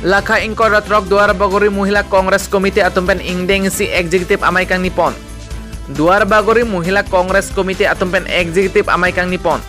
Lakha ingkor ratrok Duar Bagori Mohila Congress Committee atumpen ingdeng si executive amaikang nipon. Duar Bagori Mohila Congress Committee atumpen executive amaikang nipon.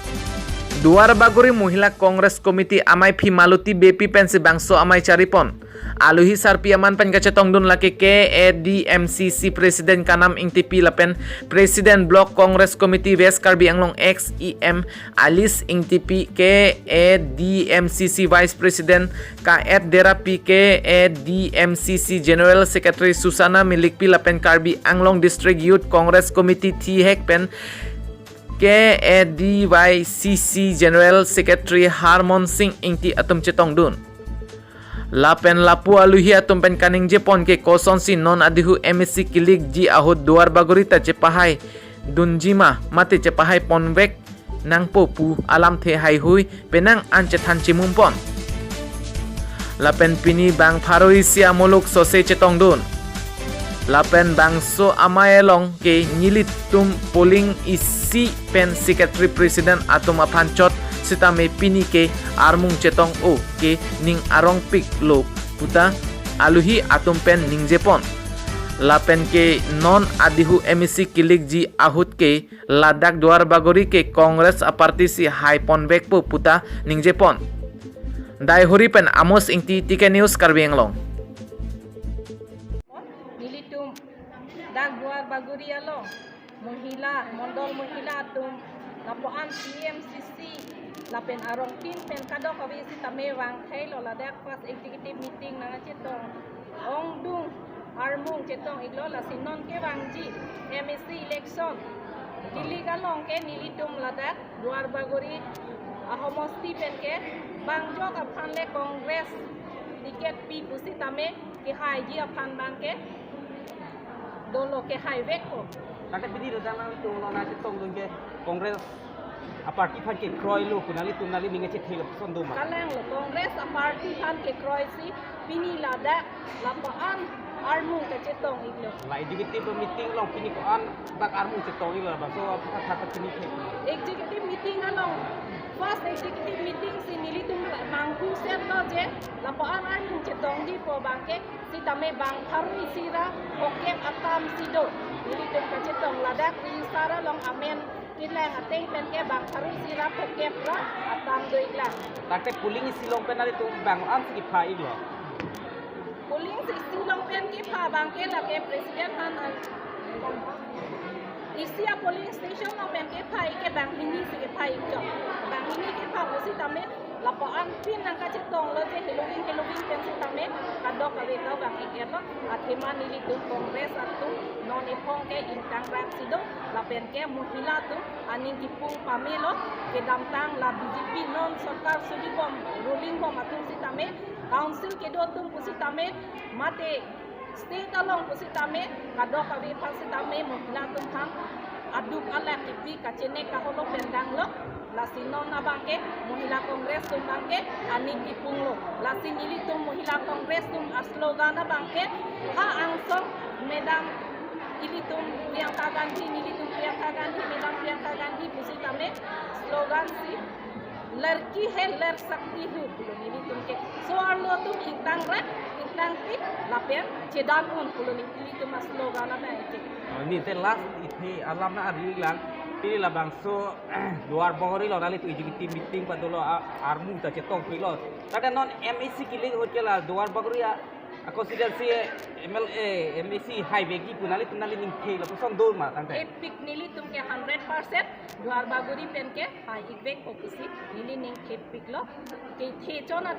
Duar Bagori Mohila Congress Committee amai phi Maluti BP pensi bangso amai charipon. Aluhi sarpiaman pen kacetong dun laki KADMCC President Kanam Ingtipi lapen President Block Congress Committee West Karbi Anglong XEM Alice Ingtipi KADMCC Vice President Kaet Dera P KADMCC General Secretary Susana Milik P lapen Karbi Anglong District Youth Congress Committee T Hek pen KADYCC General Secretary Harmon Singh Ingti atum chetong dun. Lapen lapu aluhi atum pen kaning jepon ke koson si non adihu MEC kilik ji ahud Duar Bagorita cepahai dunjima mate cepahai ponwek nangpo pu alam the hai hui penang ance than chimumpon. Lapen pini bang pharoi sia moluk sose chetong dun. Lapen bangso amaelong ke nilit tum polling isi pen secretary president atum aphancot sitame pini ke armung chetong o ke ning arong pik lo puta aluhi atum pen ningjepon. Lapen ke non adihu MEC kilik ji ahut ke Ladakh Duar Bagori ke Congress party si hai ponbek po puta ningjepon. Daihuri pen Amos Ingti Tike News Karbi Anglong. Nilitum dak Duar Bagori alo Mohila Mondol Mohila atum lapoan PMCC lapen arong tin pen kadok awi si tame wang thai lo Ladakh first executive meeting nanga chetong ong dung armung chetong iglo la sinon ke wangji MEC election Delhi galong ke nilitum Ladakh Duar Bagori homosti pen ke bangjok aphan le Congress ticket pi pusi tame ke hai ji aphan bang ke dolo ke highway ko Kata pidi rojana tu lona chetong dung ke Congress a party phan ke kroi lo kunali tunali ninga che thelo sondo ma kaleng lo Congress a party phan ke kroi si pini Ladakh lapaan armung ke chetong iglo la executive meeting long pini ko an bak armung chetong iglo ba so apha tha pini the executive meeting along first executive meeting si nilitum mangku set lo je lapaan armung chetong ji po bangke si tame bang tharui sira okep atam sido nilitum ka chetong Ladakh sara long amen kilang ateng pen ke bang tharui sira pokep ra atam do igla takte pulling silong pen ali tu bang an si pha iglo polling si silong pen ke pha bang ke la ke president han isia polling station lo pen ke pha ke bang hini si ke pha ikjo bang hini ke pha pusi tame lapaan pin nang ka chetong lo je helowing helowing pen si tame kadok awe tau bang iker lo athema nili tu Congress atu non epong ke intang rak sido lapen ke mohila tu aning kipung pamelo ke damtang la BJP non sarkar sudi bom ruling bom atum si tame council ke do tum pusi tame mate state along pusi tame kadok awe pha si tame mohila tum kham aduk ala kipi kachene kaholo pendang lo lasinon abangke Mohila Congress tum bangke aning kipung lo lasinili tum Mohila Congress tum slogan abangke ha angsong madam ilitum Priyanka Gandhi nilitum Priyanka Gandhi madam Priyanka Gandhi pusi tame slogan si लड़की है लड़ सकती हूँ पुलो nilitum ke so arlo tum intang ra intang ti lapen chedan un pulo nilitum slogan aba ike ni te last ithi alam na ari lang pini la bangso Duar Bagori lo nali tu executive meeting pa dolo armu ta chetong pi lo tata non MEC kiling hot ke la Duar Bagori a constituency MLA MEC highway ki punali tunali ning the lo son dor ma tangte epic nili tum ke 100% Duar Bagori pen ke hai ikvek fokusi nili ning the pic lo ke the chona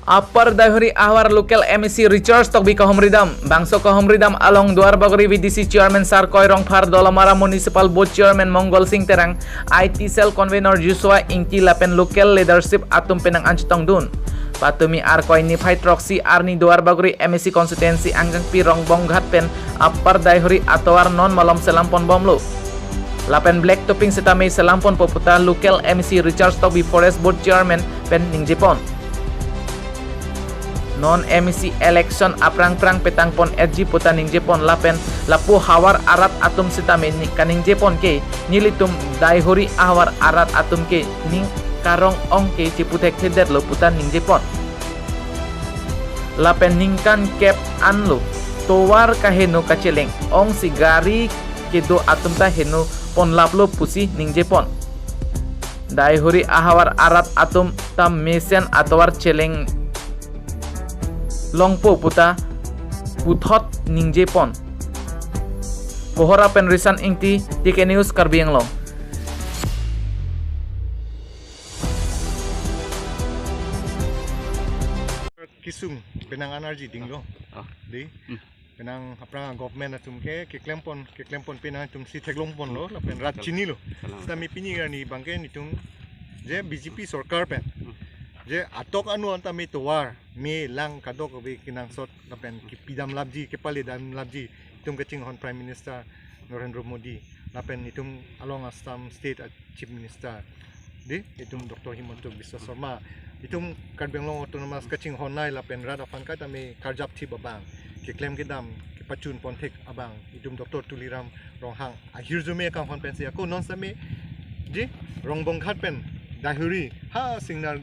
Upper Daihuri Ahwar local MEC Richards Tokbi Kahomridam Bangso Kahomridam along Duar Bagori VDC Chairman Sar Koirong Phar Dolamara Municipal Board Chairman Mongol Singh Terang IT Cell Convener Joshua Ingti lapen local leadership atum penang anchitong dun Patumi ar koini phai troxy arni Duar Bagori MEC constituency anggang pi Rongbong Ghat pen Upper Daihuri atowar non malom selampon bomlo Lapen black topping setame selampon poputa local MEC Richards Tokbi Forest Board Chairman pen ningjepon non MEC election aprang prang petang pon edji puta ningjepon lapen lapu hawar arat atum sitame kaningjepon ke nilitum daihori ahwar arat atum ke ning karong ong ke ciputek theder lo puta ningjepon. Lapen ningkan kep anlo towar ka heno kacheleng ong si gari kedo atumta heno pon laplo pusi ningje pon daihuri ahawar arat atum ta mesen atowar cheleng longpo puta puthot ningje pon kohora pen risan ingti TK News Karbi Anglong. Kisung penang energy dinglo di penang aprang government atum ke klempon penang tum si theklong pon lo pen rat chini lo sami pini ni bangke nitum je BJP sarkar pen je atok anu anta mi towar me lang kadok be kinang sot pen ki pidam labji ke pali dam labji itum ke ching hon Prime Minister Narendra Modi lapen itum along Assam state Chief Minister di itum Dr. Himanta Biswa Sarma itum Karbi Anglong autonomous kaching honai lapen rada pangkat ame karjap thi babang ke claim ke dam ke pachun ponthek abang itum Dr. Tuliram Ronghang ahir jume ka hon pen se ko non same ji rongbong khat pen dahuri ha singnar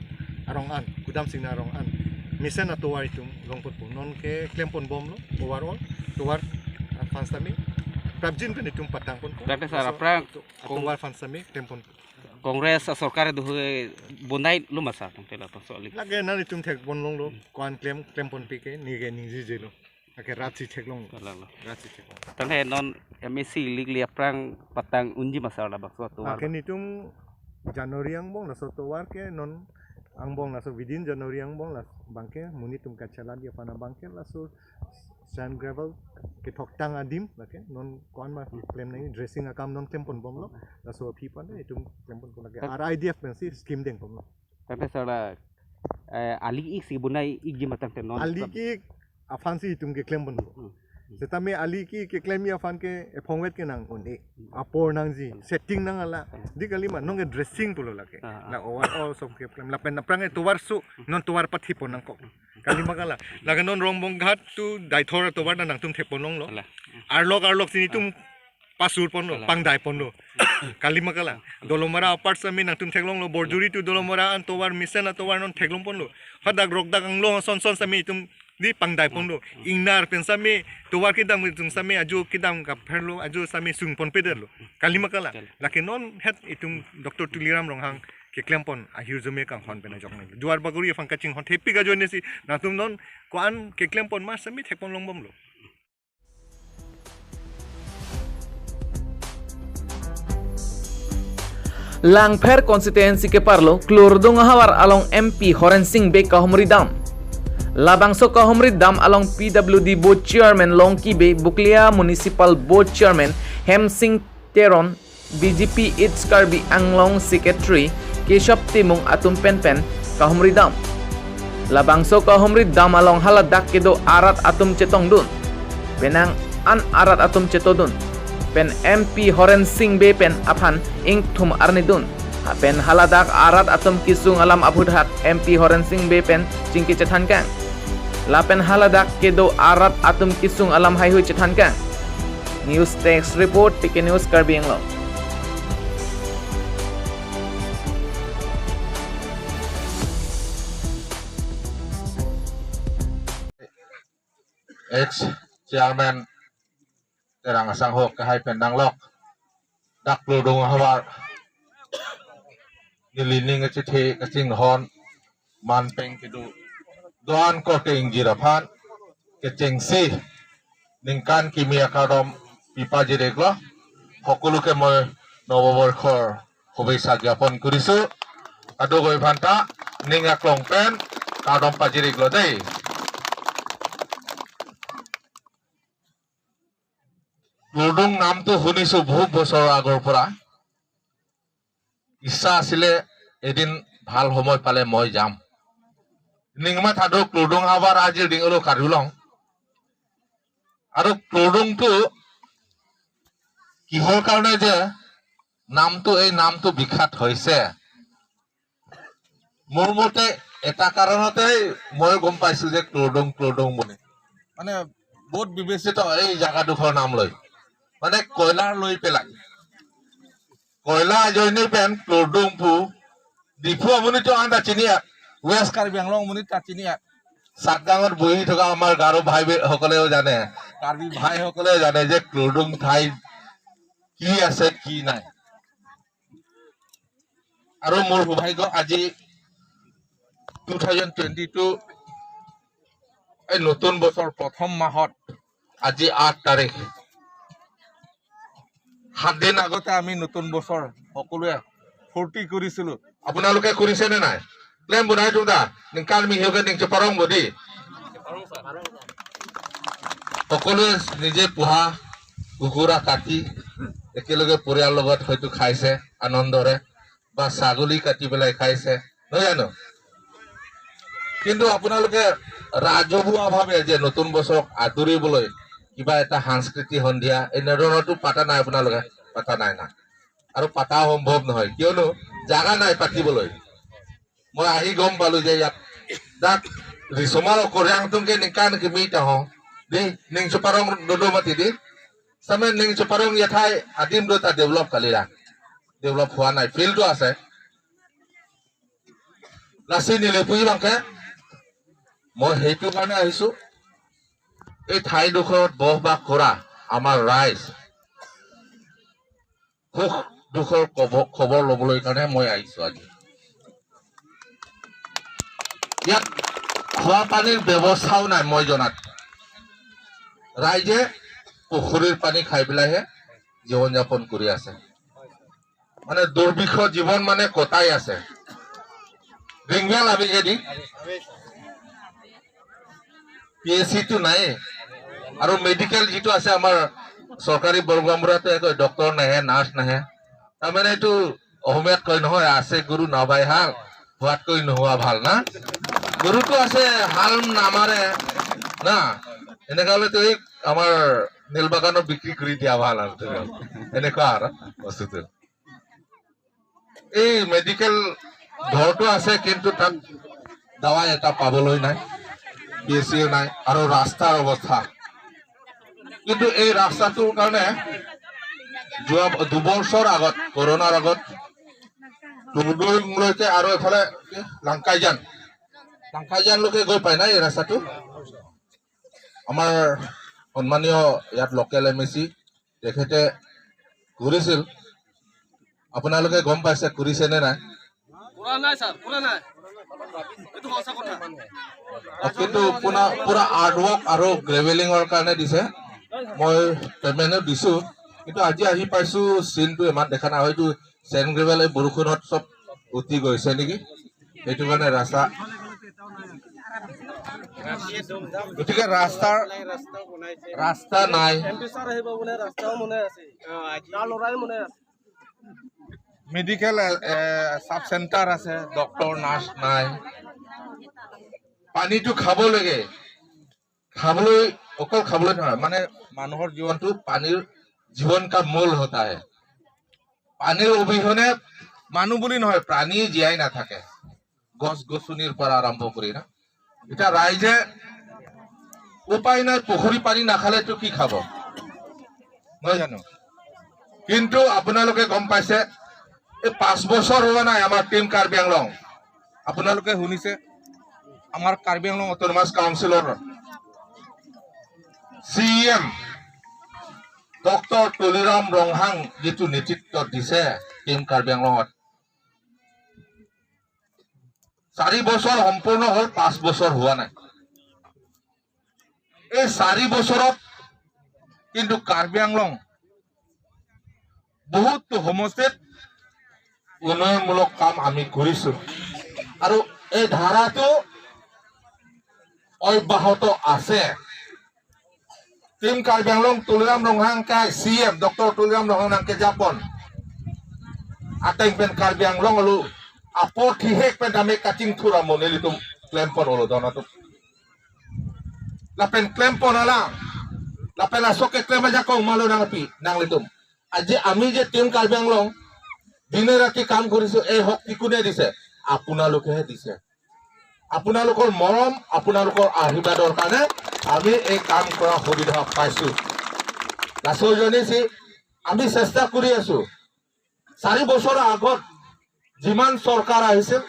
rongan kudam singnar rongan mission atowar itum rongpot non ke claim pon bom lo overall towar fansami prabjin pen itum patang pon ko towar fansami claim pon Kongres sarkar duhe bondai luma sa tela paso ali lage na itum thek bon long lo kwan claim claim pon pike ni ge ni ji je lo ake rat si thek long rat si thek tanghe non MEC ligli aprang patang unji masa la bakso to ake nitum January ang bong la so to war ke non ang bong la so within January ang bong la bangke munitum kachala dia pana bangke la so sand gravel ke thok tang adim lake non kwan ma claim nai dressing akam non claim pon bom lo la so phi pan itum claim pon lake RIDF pen si scheme deng pom lo tanghe sa la ali ik si bunai ik ji matang te non ali ki afan si itum ke claim pon lo setame ali ki ke claim ya afan ke ephongwet ke nang onde apor nang ji setting nang ala dikali ma nong ke dressing pulo lake la overall sob ke claim la pen prang e towar su non towar pathi pon nang ko kali makala lage non rongbong ghat tu daithor towar na nang tum thepon long lo arlok sini tum pasur pon lo pangdai pon lo kali makala dolomara apart sami nang tum theklong lo borjuri tu dolomara an towar mission towar non theklong pon lo hadak rokdak ang lo son son sami tum di pangdai pon lo ingnar pen sami towar kidam tum sami aju kidam ka pherlo aju sami sung pon peder lo kali makala lake non het itum Dr. Tuliram Ronghang ke klempon ahir jume kang hon pena jok nang duar baguri phang kaching hon thepi ga joine si natum non koan ke klempon ma sami thekpon longbom lo. Langpher constituency ke parlo klordung hawar along MP Horen Singh be kahumri dam labangso kahumri dam along PWD board chairman Longki be Buklia municipal board chairman Hem Singh Teron BJP East Karbi Anglong secretary Keshab Timung atum pen pen kahumri dam labangso kahumri dam along haladak kedo arat atum chetong dun penang an arat atum chetodun pen MP Horen Singh be pen aphan ing thum arni dun pen haladak arat atum kisung alam abudhak MP Horen Singh be pen chingki chethan kang la pen haladak kedo arat atum kisung alam haihu chethan kang. News desk report TK News Karbi Anglong. Ex chairman terang asang hok kahai pendang lok dak lodong hawar nilining chithi kaching hon man peng kidu doan ko ke ingira phan ke chengsi ningkan kimia karom pipa jireglo সকলোকে মই নৱবৰ্ষৰ শুভেচ্ছা জ্ঞাপন কৰিছো আৰু গৈ ভান্তা নিঙা ক্লং PAN কাৰম পাজিৰেগলো দেই। লুডুং নামটো শুনিছো বহুত বছৰৰ আগৰ পৰা, ইচ্ছা আছিলে এদিন ভাল সময় পালে মই যাম। নিংমা থাদক লুডুং হাবাৰ আজিৰ ডিঙলো কাঢ়ি লওঁ আৰু লুডুংটো কিহৰ কাৰণে যে নামটো এই নামটো বিখ্যাত হৈছে মোৰ মতে এটা কাৰণতে মই গম পাইছো যে ক্লডং ক্লডং বুলি, মানে বহুত বিবেচিত এই জাগাডোখৰ নাম লৈ, মানে কয়লাৰ লৈ পেলাই কয়লা জৈনী পেন ক্লডংপু ডিফু আমনিটো আন চিনিয়া ৱেষ্ট কাৰ্বি আংলং আমনি চিনিয়া চাটগাঁৱত বহি থকা আমাৰ গাৰো ভাই সকলেও জানে, কাৰ্বি ভাই সকলেও জানে যে ক্লডুং ঠাইত কি আছে কি নাই। আৰু মোৰ সৌভাগ্য আজি 2022 এই নতুন বছৰ প্ৰথম মাহত আজি 8 তাৰিখ, 7 দিন আগতে আমি নতুন বছৰ সকলোৱে ফূৰ্তি কৰিছিলো। আপোনালোকে কৰিছে নে নাই? প্লেন বনাই তো দা নিকাল মিহিকে নিংচে পাৰং বদি সকলোৱে নিজে পোহা কুকুৰা কাটি একেলগে পৰিয়ালৰ লগত হয়তো খাইছে আনন্দৰে, বা ছাগলী কাটি পেলাই খাইছে, নহয় জানো? কিন্তু আপোনালোকে ৰাজহুৱাভাৱে যে নতুন বছৰক আদৰিবলৈ কিবা এটা সাংস্কৃতিক সন্ধিয়া এনেধৰণৰতো পাতা নাই, আপোনালোকে পাতা নাই না, আৰু পাতা সম্ভৱ নহয়, কিয়নো জাগা নাই পাতিবলৈ। মই আহি গম পালো যে ইয়াত তাত ৰিচমাৰ কৰিয়াংতুংকে নিকান কিমি তাহ দি নিংচুপাৰং দদমাতি দি সামে নিংচুপাৰং ইয়াথাই আদিম দতা ডেভেলপ কালিৰা ডেভেলপ হোৱা নাই, ফিল্ডটো আছে লাচি নিলে পুই বাংকে। মই সেইটো কাৰণে আহিছো, এই ঠাইডোখৰত বসবাস কৰা আমাৰ ৰাইজ সুখ দুখৰ খবৰ ল'বলৈ কাৰণে মই আহিছো আজি। ইয়াত খোৱা পানীৰ ব্যৱস্থাও নাই মই জনাত, ৰাইজে পুখুৰীৰ পানী খাই পেলাইহে জীৱন যাপন কৰি আছে, মানে দুৰ্ভিক্ষ জীৱন মানে কটাই আছে। ৰিংগেল আবিগেদি পি এছ চিটো নাই, আৰু মেডিকেল যিটো আছে আমাৰ চৰকাৰী বৰগামবুঢ়াতে কয় ডক্তৰ নাহে, নাৰ্ছ নাহে, তাৰমানে এইটো অসমীয়াত কয় নহয়, আছে গৰু নাবাই হাল, হোৱাতকৈ নোহোৱা ভাল না। গৰুটো আছে, হাল নামাৰে না, এনেকুৱা হ'লেতো এই আমাৰ নীলবাগানত বিক্ৰী কৰি দিয়া ভাল আৰু এনেকুৱা আৰু বস্তুটো। এই মেডিকেল ঘৰটো আছে, কিন্তু তাত দাৱা এটা পাবলৈ নাই, পি এছ চিও নাই, আৰু ৰাস্তাৰ অৱস্থা। কিন্তু এই ৰাস্তাটোৰ কাৰণে যোৱা 2 বছৰ আগত, কৰোণাৰ আগত টুডুংলৈকে আৰু এইফালে লাংকাইজান, লাংকাইজানলৈকে গৈ পায় না এই ৰাস্তাটো। আমাৰ সন্মানীয় ইয়াত লোকেল এম এ চি তেখেতে কৰিছিল, আপোনালোকে গম পাইছে কৰিছে নে নাই? কিন্তু পুৰা আৰ্টৱৰ্ক আৰু গ্ৰেভেলিঙৰ কাৰণে দিছে, মই পে'মেণ্টো দিছোঁ, কিন্তু আজি আহি পাইছোঁ চিনটো ইমান দেখা নাই, হয়তো চেণ্ড গ্ৰেভেল এই বৰষুণত চব উটি গৈছে নেকি, সেইটো কাৰণে ৰাস্তা। গতিকে ৰাস্তা নাই, মেডিকেল চাব চেণ্টাৰ আছে, ডক্তৰ নাৰ্ছ নাই। পানীটো খাব লাগে, খাবলৈ অকল খাবলৈ নহয়, মানে মানুহৰ জীৱনটো পানীৰ জীৱন কা মূল होता है। পানীৰ অবিহনে মানুহ বুলি নহয় প্ৰাণী জীয়াই নাথাকে, গছ গছনিৰ পৰা আৰম্ভ কৰি না। এতিয়া ৰাইজে উপায় নাই, পুখুৰী পানী নাখালেতো কি খাব, নহয় জানো? কিন্তু আপোনালোকে গম পাইছে এই 5 বছৰ হোৱা নাই আমাৰ টিম কাৰ্বি আংলং, আপোনালোকে শুনিছে আমাৰ কাৰ্বি আংলং অট'নমাছ কাউন্সিলৰ C M doctor Tuliram Ronghang যিটো নেতৃত্ব দিছে টিম কাৰ্বি আংলঙত, 4 বছৰ সম্পূৰ্ণ হ'ল, 5 বছৰ হোৱা নাই। এই 4 বছৰত কিন্তু কাৰ্বি আংলং বহুত সমষ্টিত উন্নয়নমূলক কাম আমি কৰিছো, আৰু এই ধাৰাটো অব্যাহত আছে। টিম কাৰ্বি আংলং তুলিৰাম ৰংহাং কাই C M doctor Tuliram Ronghang কে জাপন আটেং পেন Karbi Anglong alu apor thihek pen dame kaching thura moneli tum klempon olo dona tu lapen klempon ala lapen asoke klem aja kong malo nang pi nang litum। আজি আমি যে টিম কাৰ্বি আংলং দিনে ৰাতি কাম কৰিছো, এই শক্তি কোনে দিছে? আপোনালোকেহে দিছে। আপোনালোকৰ মৰম, আপোনালোকৰ আশীৰ্বাদৰ কাৰণে আমি এই কাম কৰাৰ সুবিধা পাইছো। লাচৰ আমি চেষ্টা কৰি আছো। 4 বছৰৰ আগত যিমান চৰকাৰ আহিছিল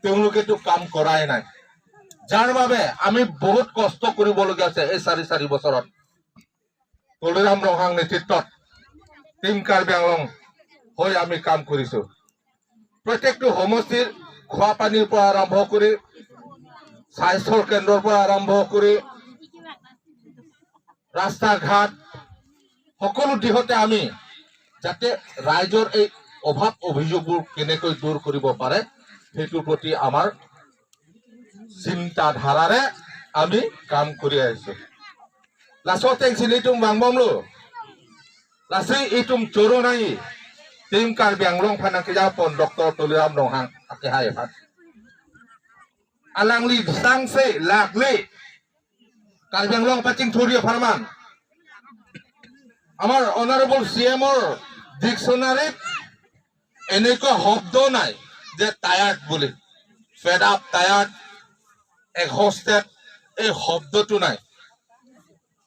তেওঁলোকেতো কাম কৰাই নাই। যাৰ বাবে আমি বহুত কষ্ট কৰিবলগীয়া আছে। এই 4.5 বছৰত তুলিৰাম ৰংহাং নেতৃত্বত টিম কাৰ্বি আংলং হৈ আমি কাম কৰিছো। প্ৰত্যেকটো সমষ্টিৰ খোৱা পানীৰ পৰা আৰম্ভ কৰি স্বাস্থ্যৰ কেন্দ্ৰৰ পৰা আৰম্ভ কৰি ৰাস্তা ঘাট সকলো দিশতে আমি যাতে ৰাইজৰ এই অভাৱ অভিযোগবোৰ কেনেকৈ দূৰ কৰিব পাৰে সেইটোৰ প্ৰতি আমাৰ চিন্তাধাৰাৰে আমি কাম কৰি আহিছো। লাছত টেংচিলিতুম বাংবমলো লাসি ইতুম চোৰো নাই টিম কাৰ্বি আংলং ফানাকি পন ডক্টৰ তুলিৰাম ৰংহাং আকে হাই ফান আলাংলি সাংসে লাগলি কাৰ্বি আংলং পাচিং থৰিয়ে ফাৰমান। আমাৰ অনাৰেবল চি এমৰ ডিকশ্যনাৰীত এনেকুৱা শব্দ নাই যে টায়াৰ্ড বুলি, ফেড আপ, টায়াৰ্ড, এক্সহষ্টেড এই শব্দটো নাই,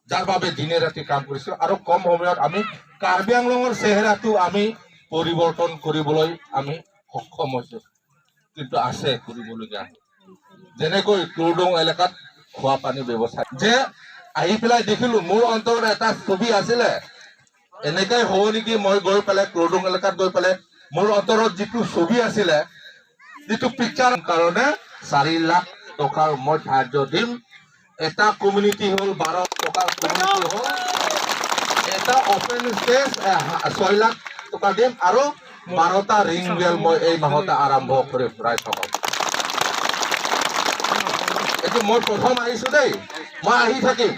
যাৰ বাবে দিনে ৰাতি কাম কৰিছো। আৰু কম সময়ত আমি কাৰ্বি আংলঙৰ চেহেৰাটো আমি পৰিৱৰ্তন কৰিবলৈ আমি সক্ষম হৈছো। কিন্তু আছে কৰিবলগীয়া, যেনেকৈ কুৰদং এলেকাত খোৱা পানীৰ ব্যৱস্থা যে আহি পেলাই দেখিলো, মোৰ অন্তৰত এটা ছবি আছিলে এনেকাই হ'ব নেকি। মই গৈ পেলাই কুৰদং এলেকাত গৈ পেলাই মোৰ অন্তৰত যিটো ছবি আছিলে, যিটো পিকচাৰ কাৰণে 4 লাখ টকাৰ মই ধাৰ্য দিম। এটা কমিউনিটি হ'ল 12 টকাৰ কমিউনিটি হ'ল, এটা অপেন স্পেচ 6 লাখ টকা দিম আৰু 12টা ৰিং বেল মই এই মাহতে আৰম্ভ কৰিম ৰাইজসকল। এইটো মই প্ৰথম আহিছো দেই, মই আহি থাকিম।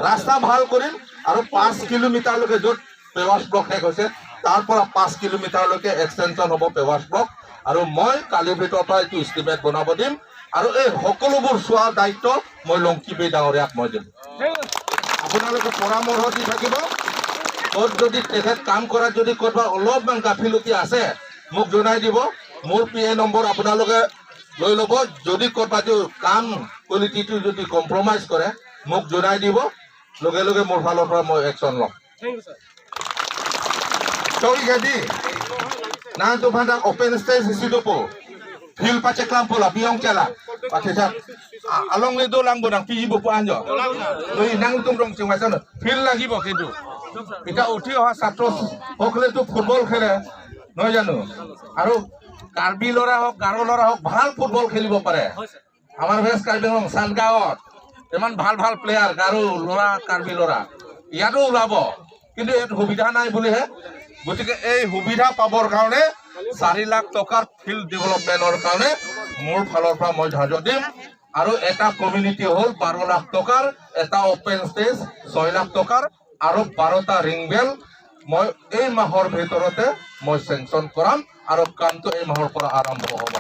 ৰাস্তা ভাল কৰিম আৰু 5 কিলোমিটাৰলৈকে য'ত পেৱাৰ্ছ ব্লক শেষ হৈছে তাৰ পৰা 5 কিলোমিটাৰলৈকে এক্সটেনশ্যন হ'ব পেৱাৰ্ছ ব্লক। আৰু মই কালিৰ ভিতৰৰ পৰা এইটো ইষ্টিমেট বনাব দিম আৰু এই সকলোবোৰ চোৱাৰ দায়িত্ব মই লংকিবে ডাঙৰীয়াক মই দিম। আপোনালোকে পৰামৰ্শ দি থাকিব, ক'ত যদি তেখেত কাম কৰাত যদি ক'ৰবাত অলপমান গাফিলতি আছে মোক জনাই দিব। মোৰ পি এ নম্বৰ আপোনালোকে লৈ ল'ব। যদি ক'ৰবাত কাম কোৱালিটিটো যদি কম্প্ৰমাইজ কৰে মোক জনাই দিব, লগে লগে মোৰ ফালৰ পৰা মই একশ্যন ল'ম। Open stage feel pace klampo la biong chala pace sa along le do lang bonang pi bo anjo lui nang tum rong chingwa sa feel লাগিব। কিন্তু এটা উঠি অহা ছাত্ৰ সকলেতো ফুটবল খেলে নহয় জানো, আৰু কাৰ্বি ল'ৰা হওক গাৰো ল'ৰা হওক ভাল ফুটবল খেলিব পাৰে। আমাৰ ৱেষ্ট কাৰ্বি আংলং চানগাঁৱত ইমান ভাল ভাল প্লেয়াৰ গাৰো ল'ৰা কাৰ্বি ল'ৰা ইয়াতো ওলাব, কিন্তু ইয়াত সুবিধা নাই বুলিহে। গতিকে এই সুবিধা পাবৰ কাৰণে 4 লাখ টকাৰ ফিল্ড ডেভেলপমেণ্টৰ কাৰণে মোৰ ফালৰ পৰা মই ধাৰ্য দিম। আৰু এটা কমিউনিটি হ'ল 12 লাখ টকাৰ, এটা অপেন ষ্টেজ 6 লাখ টকাৰ আৰু 12টা ৰিং বেল মই এই মাহৰ ভিতৰতে মই চেংচন কৰাম আৰু কামটো এই মাহৰ পৰা আৰম্ভ হ'ব।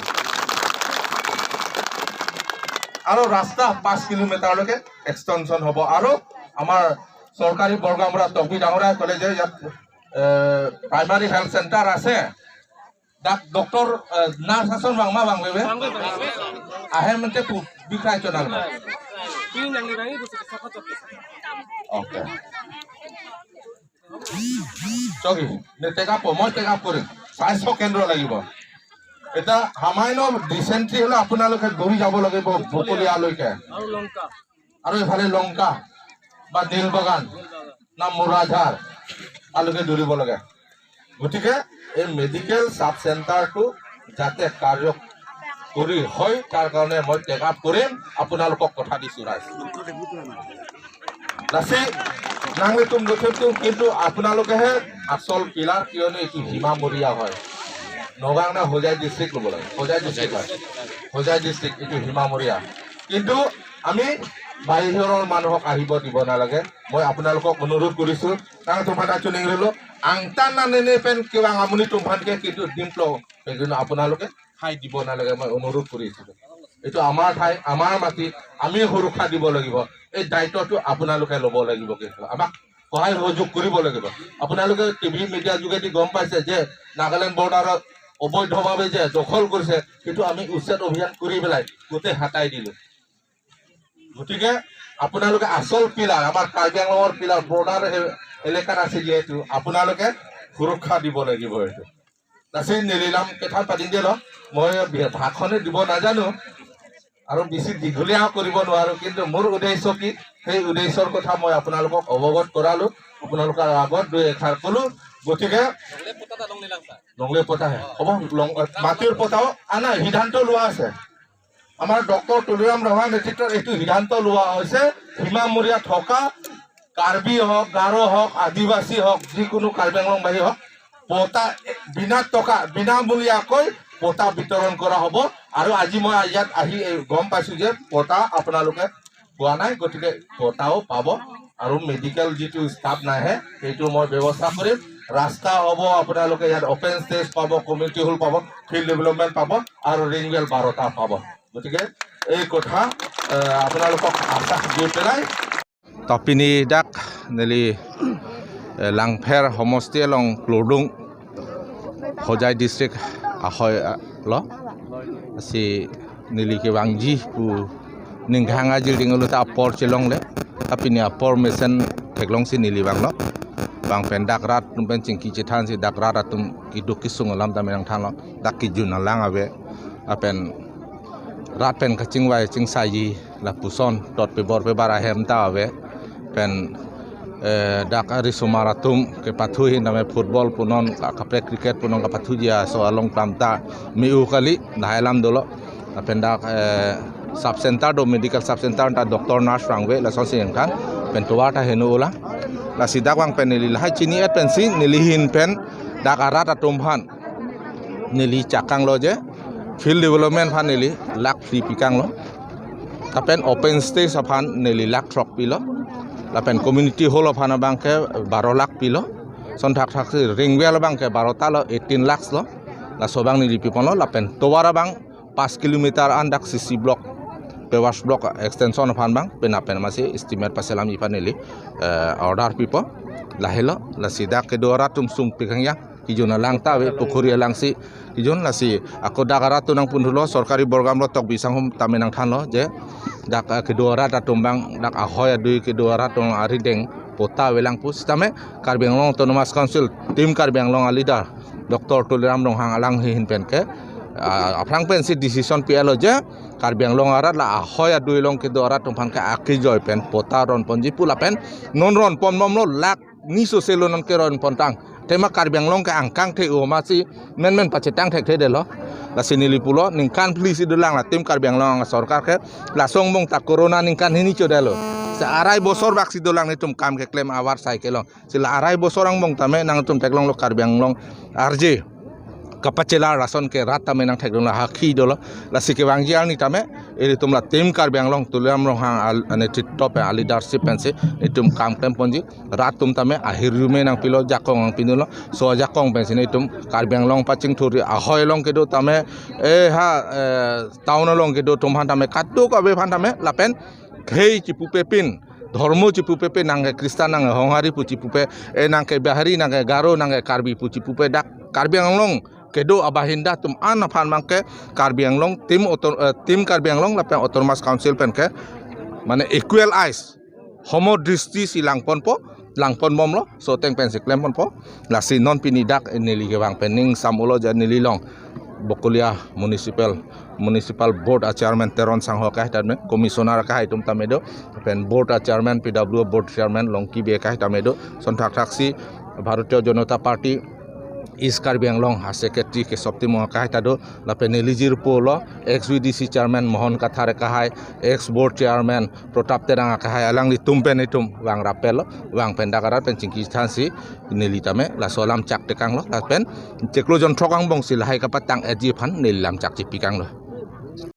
আৰু ৰাস্তা 5 কিলোমিটাৰলৈকে এক্সটেনশ্যন হ'ব। আৰু আমাৰ চৰকাৰী বৰগামৰা টকবি ডাঙৰীয়াই ক'লে যে ইয়াত প্ৰাইমাৰী হেল্থ চেণ্টাৰ আছে, ডক্টৰ নাৰ্ছ আছে বাংমা বাংবে আহে মানে বিষাই চনাল। ওকে চকি টেক আপ মই টেক আপ কৰিম। স্বাস্থ্য কেন্দ্ৰ লাগিব। এতিয়া সামান্য ডিচেণ্ট্ৰি হ'লে আপোনালোকে দৌৰি যাব লাগিব বকলীয়ালৈকে, আৰু এইফালে লংকা বা নীলবাগান না মোৰাঝাৰ তালৈকে দৌৰিব লাগে। গতিকে এই মেডিকেল চাব চেণ্টাৰটো যাতে কাৰ্য কৰি হয় তাৰ কাৰণে মই টেক আপ কৰিম, আপোনালোকক কথা দিছোঁ ৰাইজ। লাচি নাংলি তুম লখিমতুম, কিন্তু আপোনালোকেহে আচল পিলাৰ, কিয়নো এইটো সীমামূৰীয়া হয়। নগাঁও নে হোজাই ডিষ্ট্ৰিক্ট ল'ব লাগে, হোজাই ডিষ্ট্ৰিক্ট হয়, হোজাই ডিষ্ট্ৰিক্ট এইটো সীমামূৰীয়া। কিন্তু আমি বাহিৰৰ মানুহক আহিব দিব নালাগে। মই আপোনালোকক অনুৰোধ কৰিছোঁ, কাৰণ তোমাৰ চুনিংৰিলো আংটান নানে পেন কিবা আমনি তুমফানকে কিন্তু দিম কিন্তু আপোনালোকে ঠাই দিব নালাগে, মই অনুৰোধ কৰিছিলোঁ। এইটো আমাৰ ঠাই, আমাৰ মাটি, আমি সুৰক্ষা দিব লাগিব। এই দায়িত্বটো আপোনালোকে ল'ব লাগিব, কিন্তু আমাক সহায় সহযোগ কৰিব লাগিব। আপোনালোকে টিভি মিডিয়াৰ যোগেদি গম পাইছে যে নাগালেণ্ড বৰ্ডাৰত অবৈধভাৱে যে দখল কৰিছে, সেইটো আমি উচ্ছেদ অভিযান কৰি পেলাই গোটেই হাতাই দিলোঁ। গতিকে আপোনালোকে আচল পিলাৰ, আমাৰ কাৰ্বি আংলঙৰ পিলাৰ বৰ্ডাৰ এলেকাত আছে যিহেতু, আপোনালোকে সুৰক্ষা দিব লাগিব। এইটো নাচি নিলিলাম কেথা পাতি দিয়ে মই ভাষণে দিব নাজানো। আৰু বেছি দীঘলীয়া কৰিব নোৱাৰোঁ, কিন্তু মোৰ উদ্দেশ্য কি, সেই উদ্দেশ্যৰ কথা মই আপোনালোকক অৱগত কৰালোঁ, আপোনালোকৰ আগত দুই এষাৰ ক'লোঁ। গতিকে লংলে পতাহে হ'ব, মাটিৰ পতাও আনা সিদ্ধান্ত লোৱা আছে। আমাৰ ডক্টৰ তুলিৰাম ৰঙাৰ নেতৃত্বত এইটো সিদ্ধান্ত লোৱা হৈছে, সীমামূৰীয়া থকা কাৰ্বি হওক, গাৰো হওক, আদিবাসী হওক, যিকোনো কাৰ্বি আংলংবাসী হওক, পতা বিনা টকা বিনামূলীয়াকৈ পতা বিতৰণ কৰা হ'ব। আৰু আজি মই ইয়াত আহি গম পাইছোঁ যে পতা আপোনালোকে পোৱা নাই, গতিকে পতাও পাব। আৰু মেডিকেল যিটো ষ্টাফ নাহে সেইটো মই ব্যৱস্থা কৰিম। ৰাস্তা হ'ব, আপোনালোকে ইয়াত অপেন ষ্টেজ পাব, কমিউনিটি হল পাব, ফিল্ড ডেভেলপমেণ্ট পাব আৰু ৰিংৱেল 12টা পাব। গতিকে এই কথা আপোনালোকক আশ্বাস দি পেলাই তপিনি ডাক নেলি লাংফেৰ সমষ্টি লং ক্লডুং হোজাই ডিষ্ট্ৰিক্ট আহয় ল si nili ke wangji pu ninghanga jil dingulu ta apor chilong le tapi ni apor mesen theklong si nili bang lo bang pen dak rat tum pen chingki chethan si dak rat atum ki duk ki sung lam ta menang than lo dak ki jun lang ave apen rat pen ka ching wai ching sai ji la puson tot pe bor pe bara hem ta ave pen dak ari sumaratum ke pathui name football punon kapre cricket punon ka pathu jia so along plamta mi u kali nahailam dolo pen dak sub center do medical sub center ta doctor nurse rangwe la so sing khan pen towa ta henu ola la sidak wang pen nili lai chini et pen sin nili hin pen dak arat atum phan nili chakang lo je field development phan nili lak free pikang lo ta pen open stage phan nili lak throk pi lo la pen community hall phan bang ke 12 lakh pi lo son thak thak ringwel bang ke 12 ta lo 18 lakhs lo la sobang nili pi pon lo la pen towara bang 5 kilometer andak CC block pewas block extension phan bang pena pen masi estimate paselam ipan nili order pipo lahelo la sida ke dora tum sung pikang ya kijona langta we pukhuri langsi kijon lasi ako dagara tunang punhulo sarkari borgam lo tok bisang hum tamenang than lo je dak ke dora ta tumbang dak ahoy dui ke dora tong ari deng pota welang pus tame Karbi Anglong Autonomous Council team Karbi Anglong leader Dr. Tuliram Ronghang alang hin pen ke aprang pen si decision PL je Karbi Anglong arat la ahoy dui long ke dora tumphan ke aki joy pen pota ron ponji pula pen non ron pom nom lo lak ni so selo non ke ron pontang tema Karbi Anglong ke angkang the uma si men men pacetang thek the de lo la sinili pulo ningkan please idulang la tim Karbi Anglong sarkar ke la song mong ta corona ningkan hini chodelo sa arai bosor baksi dolang ni tum kam ke claim awar cycle sila arai bosor ang mong tame nang tum teklong lo Karbi Anglong RJ kapachela rason ke rata menang thek la hakhi dolo la sike wangjial ni tame eri tumla team Karbi Anglong Tuliram Ronghang নেতৃত্ব পে leadership পেনসে itum kam klem ponji ratum tame ahirume nang pilo jakong ang pinulo so jakong pensi itum Karbi Anglong paching thuri ahoy long kedo tame e ha town long kedo tum han tame kattu ka be phan tame lapen khei chipupe pin ধর্ম চিপুপে নাঙ্গে খ্রিস্টান নাঙ্গে হংহারি পুচিপুপে এ নাঙ্গে বিহারি নাঙ্গে গারো নাঙ্গে কার্বি পুচিপুপে ডাক Karbi Anglong kedo abahinda tum an phan mangke Karbi Anglong team Karbi Anglong lapen autonomous council penke মানে equal ice সমদৃষ্টি C langpon po langpon bom lo so teng pen si klem pon po la si non pini dak nili ke bang pening samulo ja nili long Bokolia municipal board a chairman Teron Sangho ka tame commissioner ka itum tamedo pen board a chairman PW board chairman Longki be ka tamedo son thak thak si Bharatiya Janata Party East Karbi Anglong ha secretary ke Sopti Moha ka tado la peneligir polo ex VDC chairman Mohan Kathare ka hai ex board chairman Pratap Terang ka hai alang li tumpen itum wang rapel wang pen dakarat pen chingki than si neli tame la solam chak tekang lo la pen cheklo jon thokang bong si lahai ka patang eji phan neli lam chak chi pikang lo.